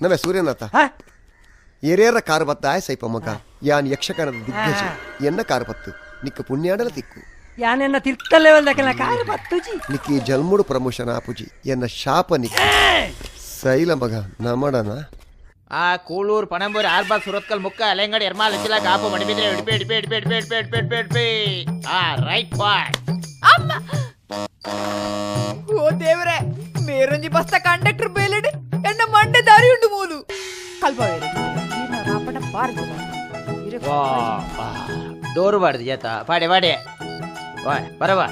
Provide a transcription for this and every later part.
ನಮೆ Suryanath ಏರೇರ car ಬತ್ತ ಆಯ್ ಸೈಪ ಮಗ ಯಾನ್ ಯಕ್ಷಗಾನದ ದಿಗ್ಗಜ ಎನ್ನ ಕಾರು ಬತ್ತು ನಿಕ್ಕ ಪುಣ್ಯಾಡಲ ತಿಕ್ಕು ಯಾನೆನ್ನ ತಿರ್ತಲ್ಲೇ ಲೆವೆಲ್ ಕಾರು ಬತ್ತುಜಿ ನಿಕ್ಕಿ ಜಲ್ಮುಡು ಪ್ರಮೋಷನ್ ಆಪುಜಿ ಎನ್ನ ಶಾಪ ನಿಕ್ಕಿ ಸೈಲ ಮಗ ನಮಡನ ಆ ಕೂಳೂರು ಪಣಂಬೂರು ಆರ್ಬಾಗ್ ಸುರತ್ಕಲ್ ಮುಕ್ಕ ಅಲೆಂಗಡಿ ಎರ್ಮಾಲ್ ಉಚ್ಚಿಲ ಕಾಪು ಮಡಿಬಿದ್ರೆ ಉಡುಪಿ ಉಡುಪಿ ಉಡುಪಿ ಉಡುಪಿ ಉಡುಪಿ ಉಡುಪಿ ಉಡುಪಿ ಉಡುಪಿ ಆ ರೈಟ್ ಪಾಯಿಂಟ್. ಅಮ್ಮ ಓ ದೇವ್ರೆ ಮೇರೊಂಜಿ ಬಸ್ತ ಕಂಡಕ್ಟರ್ ಬೇಲೆಡ್ ಎನ್ನ ಮಂಡೆ ದಾರಿ ಉಂಡು ಮೂಲು ಕಲ್ಪ ಡೋರು ಬಾಡ್ದು ಜೇತ ಪಾಡೆ ಪಾಡೆ ವಾಯ್ ಬರವಾ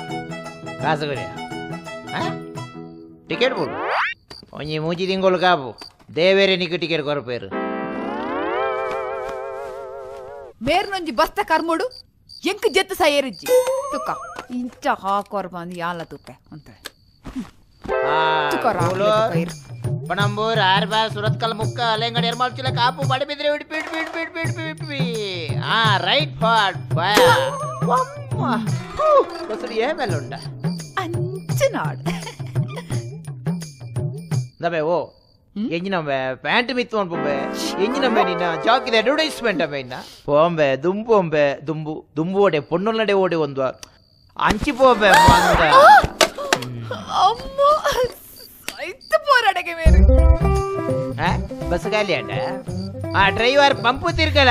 ಕಾಸು ಕೊರಿ ಟಿಕೆಟ್ ಬೋಡು ಒಂಜಿ ಮೂಜಿ ತಿಂಗಳು ಕಾಪು ದೇವೇರೆ ನಿಕ್ಕು ಟಿಕೆಟ್ ಕೊರಪೇರು ಮೇರ್ನೊಂಜಿ ಬಸ್ತ ಕರ್ಮೋಡು ಎಂಕ್ ಜೆತ್ತು ಸೈಯರಿಜ್ಜಿ ತುಕ್ಕ ಇಂಚ ಹಾಕೋರ್ ಬಂದು ಯಾಲ ತುಪ್ಪೆ ಅಂತ ಪಣಂಬೂರ್ ಆರ್ಬಾ ಸುರತ್ಕಲ್ ಮುಕ್ಕ ಅಲೆಂಗಡಿ ಎರ್ಮಾಲ್ ಚಿಲ ಕಾಪು ಪಡಬಿದ್ರೆ ಉಡುಪಿ ಉಡುಪಿ ಉಡುಪಿ ಉಡುಪಿ ಉಡುಪಿ ಉಡುಪಿ ಆ ರೈಟ್ ಫಾಟ್ ಬಸ್ಸು ಏಮೇಲೆ ಉಂಡ ಅಂಚನಾಡ್ ದಬೆ ಓ ಎಂಜಿನಂಬೆ ಪ್ಯಾಂಟ್ ಮಿತ್ತು ಅನ್ಪುಂಬೆ ಎಂಜಿನಂಬೆ ನಿನ್ನ ಜಾಕಿದ ಅಡ್ವರ್ಟೈಸ್ಮೆಂಟ್ ಅಮ್ಮೆ ಇನ್ನ ಪೋಂಬೆ ದುಂಬು ಅಂಬೆ ದುಂಬು ದುಂಬು ಓಡೆ ಪೊಣ್ಣುಲ್ಲಡೆ ಓಡೆ ಒಂದು ಅಂಚಿ ಪೋಂಬೆ ಮಂದ ಅಮ್ಮ ಸೈತ್ ಪೋರಾಡಗೆ ಮೇರು ಬಸ್ ಖಾಲಿ ಅಡ್ಡ ಆ ಡ್ರೈವರ್ ಪಂಪು ತಿರ್ಗಲ.